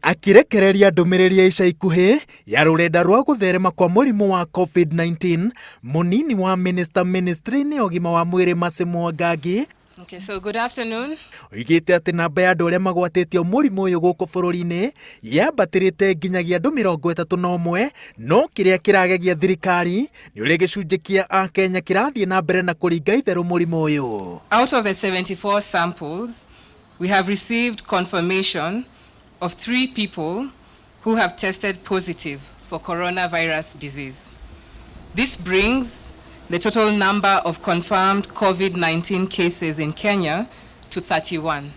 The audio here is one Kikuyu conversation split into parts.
Akĩrekereria ndũmĩrĩri ya ica ikuhĩ ya rũrenda rwa gũtherema kwa mũrimũ wa COVID-19, mũnini wa minista ministry-inĩ ya ũgima wa mwĩrĩ Mercy Mwangangi Okay, so good afternoon. oigĩte atĩ namba ya andũ arĩa magwatĩtio mũrimũ ũyũ gũkũ bũrũri-inĩ yambatĩrĩte nginyagia andũ 31, no kĩrĩa kĩragegia thirikari nĩ ũrĩa gĩcunjĩ kĩa Akenya kĩrathiĩ na mbere na kũringa itherũ mũrimũ ũyũ. Out of the 74 samples, we have received confirmation of 3 people who have tested positive for coronavirus disease. This brings the total number of confirmed COVID-19 cases in Kenya to 31.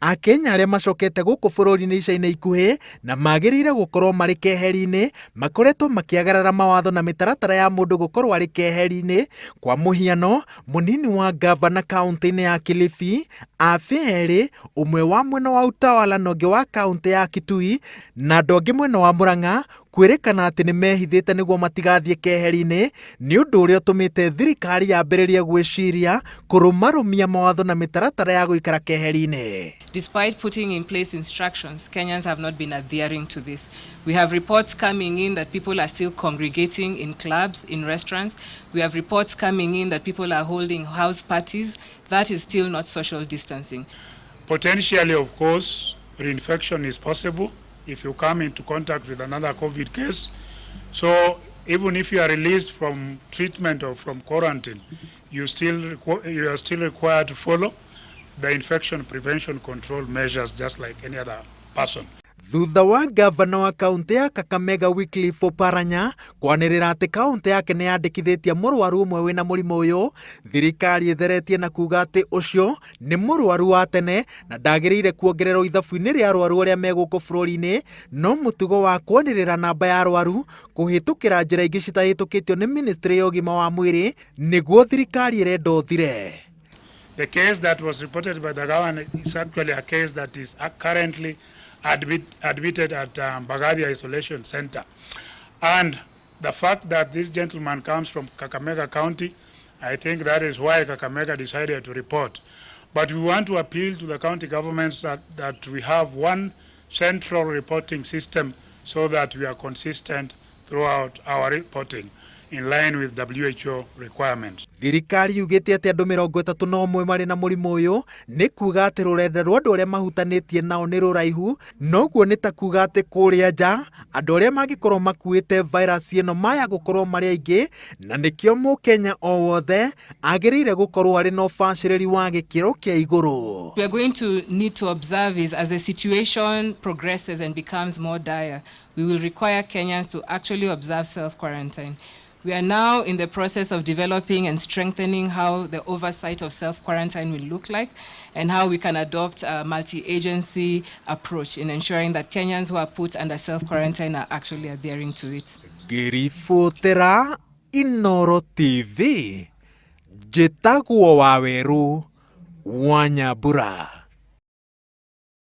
Akenya arĩa macokete gũkũ bũrũri-inĩ ica-inĩ ikuhĩ na magĩrĩire gũkorwo marĩ keheri-inĩ makoretwo makĩagarara mawatho na mĩtaratara ya mũndũ gũkorwo arĩ keheri-inĩ. Kwa mũhiano, mũnini wa gavana kaũntĩ-inĩ ya Kilifi, Abe erĩ, ũmwe wa mwena wa Utawala na ũngĩ wa kaũntĩ ya Kitui, na andũ angĩ mwena wa Murang'a kwĩrĩkana atĩ nĩ mehithĩte nĩguo matigathiĩ keheri-inĩ, nĩ ũndũ ũrĩa ũtũmĩte thirikari yambĩrĩrie gwĩciria kũrũmarũmia mawatho na mĩtaratara ya gũikara keheri-inĩ. Despite putting in place instructions, Kenyans have not been adhering to this. We have reports coming in that people are still congregating in clubs, in restaurants. We have reports coming in that people are holding house parties. That is still not social distancing. Potentially, of course, reinfection is possible if you come into contact with another COVID case. So even if you are released from treatment or from quarantine, you are still required to follow the infection prevention control measures just like any other person. Thutha wa gavana wa kaunti ya Kakamega Wycliffe Oparanya kwanĩrĩra atĩ kaunti yake nĩ yandĩkithĩtie mũrwaru ũmwe wĩna mũrimũ ũyũ, thirikari ĩtheretie na kuga atĩ ũcio nĩ mũrwaru wa tene na ndagĩrĩire kuongererwo ithabu-inĩ rĩa arwaru arĩa me gũkũ bũrũri-inĩ, no mũtugo wa kwanĩrĩra namba ya arwaru kũhĩtũkĩra njĩra ingĩ citahĩtũkĩtio nĩ ministry ya ũgima wa mwĩrĩ nĩguo thirikari ĩrenda ũthire. The case that was reported by the governor is actually a case that is currently admitted at Mbagathi Isolation Center. And the fact that this gentleman comes from Kakamega County, I think that is why Kakamega decided to report. But we want to appeal to the county governments that we have one central reporting system so that we are consistent throughout our reporting in line with WHO requirements. Thirikari yugĩte atĩ andũ 31 marĩ na mũrimũ ũyũ, nĩ kuga atĩ rũrenda rwa andũ arĩa mahutanĩtie nao nĩ rũraihu, noguo nĩ ta kuga atĩ kũrĩa nja andũ arĩa mangĩkorwo makuĩte virus ĩno maya gũkorwo marĩ aingĩ, na nĩkĩo mũkenya o wothe agĩrĩire gũkorwo arĩ na ũbacĩrĩri wa gĩkĩro kĩa igũrũ. We are going to need to observe is as the situation progresses and becomes more dire, we will require Kenyans to actually observe self-quarantine. We are now in the process of developing and strengthening how the oversight of self-quarantine will look like and how we can adopt a multi-agency approach in ensuring that Kenyans who are put under self-quarantine are actually adhering to it. Ngĩribotera Inooro TV, njĩtagwo Wawerũ wa Nyambura.